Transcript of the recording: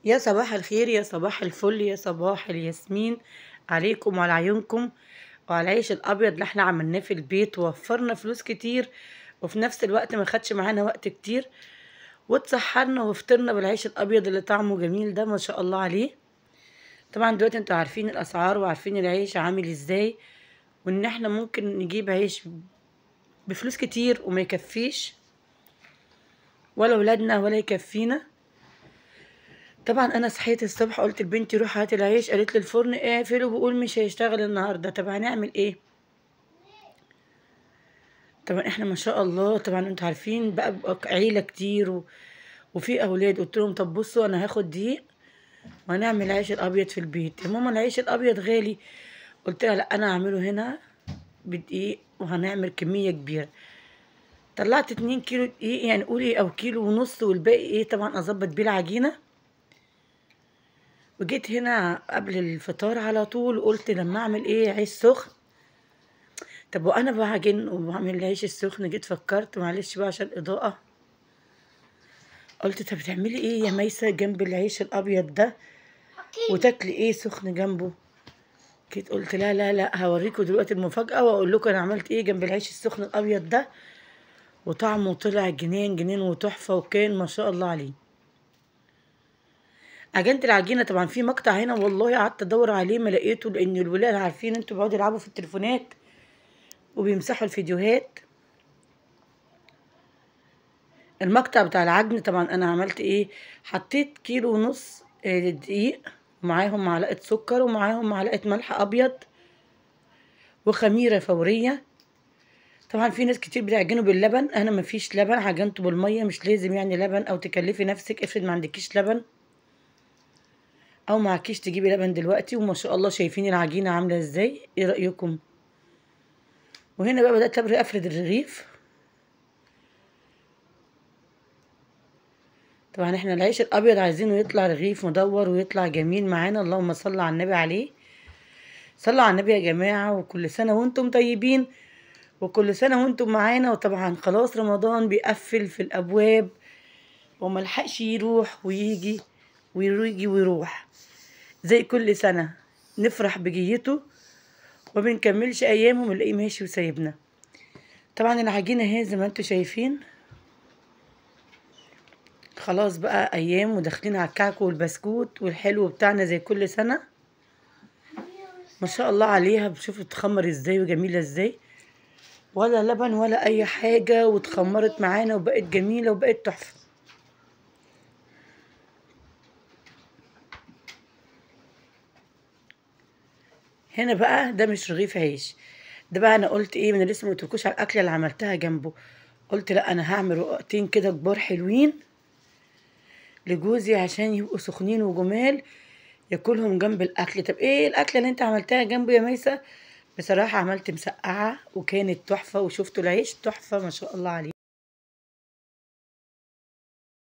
يا صباح الخير، يا صباح الفل، يا صباح الياسمين عليكم وعلى عيونكم وعلى العيش الابيض اللي احنا عملناه في البيت، ووفرنا فلوس كتير وفي نفس الوقت ما خدش معانا وقت كتير، واتسحرنا وفطرنا بالعيش الابيض اللي طعمه جميل ده ما شاء الله عليه. طبعا دلوقتي انتوا عارفين الاسعار وعارفين العيش عامل ازاي، وان احنا ممكن نجيب عيش بفلوس كتير وما يكفيش ولا ولادنا ولا يكفينا. طبعا انا صحيت الصبح قلت لبنتي روح هاتي العيش، قالت لي الفرن قافل وبقول مش هيشتغل النهارده. طب هنعمل ايه؟ طبعا احنا ما شاء الله، طبعا انتوا عارفين بقى عيله كتير وفي اولاد. قلت لهم طب بصوا انا هاخد دقيق وهنعمل العيش الابيض في البيت. يا ماما العيش الابيض غالي، قلت لها لا انا هعمله هنا بدقيق وهنعمل كمية كبيرة. طلعت 2 كيلو دقيق، يعني قولي او كيلو ونص، والباقي ايه طبعا اظبط بيه العجينة. وجيت هنا قبل الفطار على طول قلت لما اعمل ايه عيش سخن. طب وانا بعجن وبعمل العيش السخن جيت فكرت، معلش بقى عشان الاضاءة، قلت طب تعملي ايه يا ميسة جنب العيش الابيض ده وتاكلي ايه سخن جنبه؟ جيت قلت لا لا لا، هوريكم دلوقتي المفاجاة واقول لكم انا عملت ايه جنب العيش السخن الابيض ده، وطعمه طلع جنان جنان وتحفه، وكان ما شاء الله عليه. عجنت العجينة، طبعا في مقطع هنا والله قعدت ادور عليه ما لقيته، لان الولاد عارفين انتوا بيقعدوا يلعبوا في التليفونات وبيمسحوا الفيديوهات. المقطع بتاع العجن طبعا انا عملت ايه، حطيت 1.5 كيلو دقيق ومعاهم معلقه سكر ومعاهم معلقه ملح ابيض وخميره فورية. طبعا في ناس كتير بتعجنوا باللبن، انا مفيش لبن عجنته بالمية، مش لازم يعني لبن او تكلفي نفسك، افرض ما عندكيش لبن او معكيش تجيبي لبن دلوقتي. وما شاء الله شايفين العجينة عامله ازاي، ايه رايكم؟ وهنا بقى بدات افرد الرغيف. طبعا احنا العيش الابيض عايزينه يطلع رغيف مدور ويطلع جميل معانا، اللهم صل على النبي عليه. صلوا على النبي يا جماعة، وكل سنة وانتم طيبين وكل سنة وانتم معانا. وطبعا خلاص رمضان بيقفل في الابواب وملحقش يروح ويجي ويجي ويروح زي كل سنة، نفرح بجيته ومنكملش ايامه ونلاقيه ماشي وسايبنا. طبعا العجينة اهي زي ما انتم شايفين، خلاص بقى ايام وداخلين على الكعك والبسكوت والحلو بتاعنا زي كل سنة. ما شاء الله عليها، بتشوفوا بتخمر ازاي وجميلة ازاي، ولا لبن ولا اي حاجة، واتخمرت معانا وبقت جميلة وبقت تحفة. هنا بقى ده مش رغيف عيش، ده بقى انا قلت ايه، انا لسه ما قلتلكوش على الاكلة اللي عملتها جنبه. قلت لا انا هعمل رقاقتين كده كبار حلوين لجوزي عشان يبقوا سخنين وجمال ياكلهم جنب الاكل. طب ايه الاكلة اللي انت عملتها جنبه يا ميسة؟ بصراحة عملت مسقعه وكانت تحفة، وشفتوا العيش تحفة ما شاء الله عليه.